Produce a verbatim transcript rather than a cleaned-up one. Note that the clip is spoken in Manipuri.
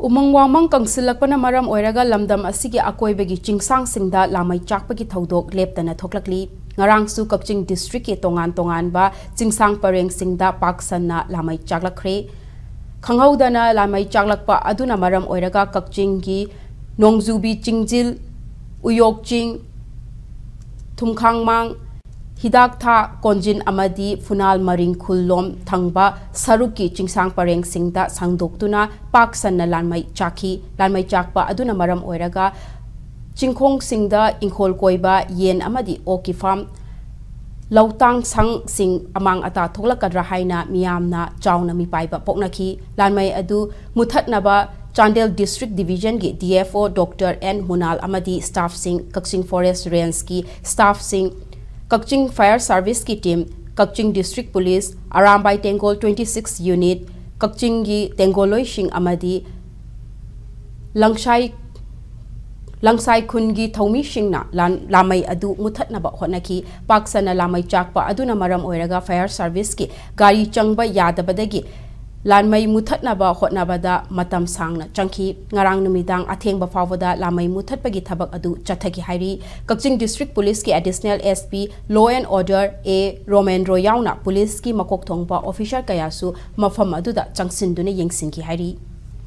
ꯎꯃꯪ ꯋꯥꯃꯪ ꯀꯪꯁꯤꯜꯂꯛꯄꯅ ꯃꯔꯝ ꯑꯣꯏꯔꯒ ꯂꯝꯗꯝ ꯑꯁꯤꯒꯤ ꯑꯀꯣꯏꯕꯒꯤ ꯆꯤꯡꯁꯥꯡꯁꯤꯡꯗ ꯂꯥꯃꯩ ꯆꯥꯛꯄꯒꯤ ꯊꯧꯗꯣꯛ ꯂꯦꯞꯇꯅ ꯊꯣꯛꯂꯛꯂꯤ꯫ ꯉꯔꯥꯡꯁꯨ ꯀꯛꯆꯤꯡ districtꯀꯤ ꯇꯣꯉꯥꯟ ꯇꯣꯉꯥꯟꯕ ꯆꯤꯡꯁꯥꯡ ꯄꯔꯦꯡꯁꯤꯡꯗ ꯄꯥꯛ ꯁꯟꯅ ꯂꯥꯃꯩ ꯆꯥꯛꯂꯛꯈ꯭ꯔꯦ꯫ ꯈꯪꯍꯧꯗꯅ ꯂꯥꯃꯩ ꯆꯥꯛꯂꯛꯄ ꯑꯗꯨꯅ ꯃꯔꯝ ꯑꯣꯏꯔꯒ ꯀꯛꯆꯤꯡꯒꯤ ꯅꯣꯡꯖꯨꯕꯤ ꯆꯤꯡꯖꯤꯜ, ꯎꯌꯣꯛ ꯆꯤꯡ, ꯊꯨꯝꯈꯥꯡꯃꯥꯡ, ꯍꯤꯗꯥꯛꯊꯥ, ꯀꯣꯟꯖꯤꯟ ꯑꯃꯗꯤ ꯐꯨꯅꯥꯜ ꯃꯔꯤꯡ ꯈꯨꯜꯂꯣꯝ ꯊꯪꯕ ꯁꯔꯨꯛꯀꯤ ꯆꯤꯡꯁꯥꯡ ꯄꯔꯦꯡꯁꯤꯡꯗ ꯁꯟꯗꯣꯛꯇꯨꯅ ꯄꯥꯛ ꯁꯟꯅ ꯂꯥꯟꯃꯩ ꯆꯥꯛꯈꯤ꯫ ꯂꯥꯟꯃꯩ ꯆꯥꯛꯄ ꯑꯗꯨꯅ ꯃꯔꯝ ꯑꯣꯏꯔꯒ ꯆꯤꯡꯈꯣꯡꯁꯤꯡꯗ ꯏꯪꯈꯣꯜ ꯀꯣꯏꯕ ꯌꯦꯟ ꯑꯃꯗꯤ ꯑꯣꯛꯀꯤ farm, ꯂꯧꯇꯥꯡ ꯁꯪꯁꯤꯡ ꯑꯃꯥꯡ ꯑꯇꯥ ꯊꯣꯛꯂꯛꯀꯗ꯭ꯔꯥ ꯍꯥꯏꯅ ꯃꯤꯌꯥꯝꯅ ꯆꯥꯎꯅ ꯃꯤꯄꯥꯏꯕ ꯄꯣꯛꯅꯈꯤ꯫ ꯂꯥꯟꯃꯩ ꯑꯗꯨ ꯃꯨꯊꯠꯅꯕ Chandel district divisionꯒꯤ DFO Doctor N ꯃꯨꯅꯥꯜ ꯑꯃꯗꯤ staffꯁꯤꯡ, ꯀꯛꯆꯤꯡ forest rangeꯀꯤ staffꯁꯤꯡ, ꯀꯛꯆꯤꯡ fire serviceꯀꯤ team, ꯀꯛꯆꯤꯡ district police, Arambai ꯇꯦꯡꯒꯣꯜ twenty six unit, ꯀꯛꯆꯤꯡꯒꯤ ꯇꯦꯡꯒꯣꯜꯂꯣꯏꯁꯤꯡ ꯑꯃꯗꯤ ꯂꯪꯁꯥꯏ, ꯂꯪꯁꯥꯏ ꯈꯨꯟꯒꯤ ꯊꯧꯃꯤꯁꯤꯡꯅ ꯂꯥꯟ-, ꯂꯥꯃꯩ ꯑꯗꯨ ꯃꯨꯊꯠꯅꯕ ꯍꯣꯠꯅꯈꯤ꯫ ꯄꯥꯛ ꯁꯟꯅ ꯂꯥꯃꯩ ꯆꯥꯛꯄ ꯑꯗꯨꯅ ꯃꯔꯝ ꯑꯣꯏꯔꯒ fire serviceꯀꯤ ꯒꯥꯔꯤ ꯆꯪꯕ ꯌꯥꯗꯕꯗꯒꯤ ꯂꯥꯟꯃꯩ ꯃꯨꯊꯠꯅꯕ ꯍꯣꯠꯅꯕꯗ ꯃꯇꯝ ꯁꯥꯡꯅ ꯆꯪꯈꯤ꯫ ꯉꯔꯥꯡ ꯅꯨꯃꯤꯗꯥꯡ ꯑꯊꯦꯡꯕ ꯐꯥꯎꯕꯗ ꯂꯥꯃꯩ ꯃꯨꯊꯠꯄꯒꯤ ꯊꯕꯛ ꯑꯗꯨ ꯆꯠꯊꯈꯤ ꯍꯥꯏꯔꯤ꯫ ꯀꯛꯆꯤꯡ district policeꯀꯤ additional SP law and order A ꯔꯣꯃꯦꯟꯗ꯭ꯔꯣ ꯌꯥꯎꯅ policeꯀꯤ ꯃꯀꯣꯛ ꯊꯣꯡꯕ officer ꯀꯌꯥꯁꯨ ꯃꯐꯝ ꯑꯗꯨꯗ ꯆꯪꯁꯤꯟꯗꯨꯅ ꯌꯦꯡꯁꯤꯟꯈꯤ ꯍꯥꯏꯔꯤ꯫